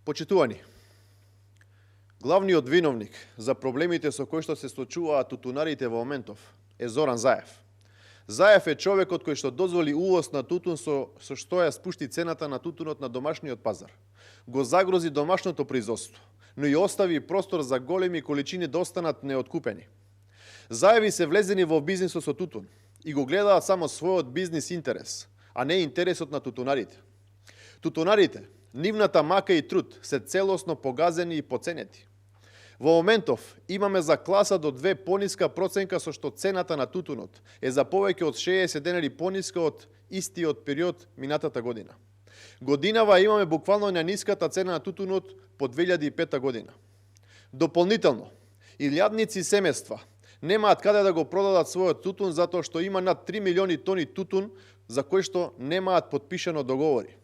Почитувани, главниот виновник за проблемите со кои што се случуваат тутунарите во моментов е Зоран Заев. Заев е човекот кој што дозволи увоз на тутун со што ја спушти цената на тутунот на домашниот пазар. Го загрози домашното производство, но и остави простор за големи количини да останат неоткупени. Заеви се влезени во бизнисот со тутун и го гледаат само својот бизнис интерес, а не интересот на тутунарите. Тутунарите, нивната мака и труд се целосно погазени и поценети. Во моментов имаме за класа до 2 пониска проценка со што цената на тутунот е за повеќе од 60 денари пониска од истиот период минатата година. Годинава имаме буквално најниската цена на тутунот по 2005 година. Дополнително, илјадници семејства немаат каде да го продадат својот тутун затоа што има над 3 милиони тони тутун за кои што немаат подпишано договори.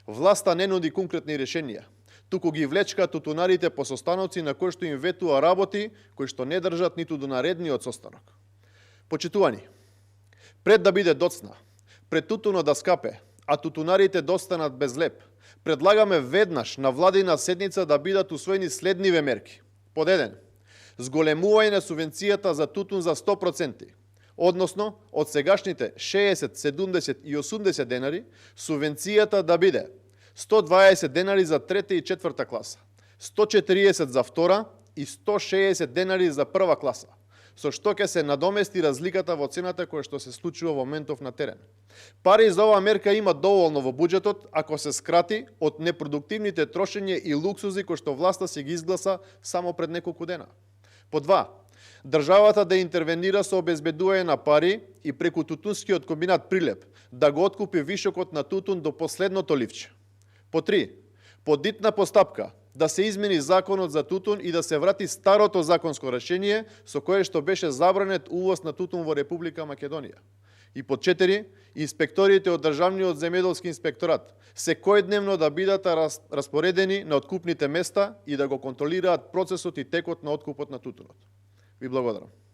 Власта не нуди конкретни решенија, туку ги влечка тутунарите по состаноци на кои што им ветува работи кои што не држат ниту до наредниот состанок. Почитувани, пред да биде доцна, пред тутунот да скапе, а тутунарите да останат без леп, предлагаме веднаш на владина седница да бидат усвоени следниве мерки. Под 1. Зголемување на субвенцијата за тутун за 100%, односно од сегашните 60, 70 и 80 денари, субвенцијата да биде 120 денари за трета и четврта класа, 140 за втора и 160 денари за прва класа, со што ќе се надомести разликата во цената која што се случува во моментов на терен. Пари за оваа мерка има доволно во буџетот ако се скрати од непродуктивните трошење и луксузи кои што власта си ги изгласа само пред неколку дена. По 2. Државата да интервенира со обезбедување на пари и преку тутунскиот комбинат Прилеп да го откупи вишокот на тутун до последното ливче. По 3. Подитна постапка да се измени законот за тутун и да се врати старото законско решение со кое што беше забранет увоз на тутун во Република Македонија. И по 4. Инспекторите од Државниот земјоделски инспекторат секојдневно да бидат распоредени на откупните места и да го контролираат процесот и текот на откупот на тутунот. Ви благодарам.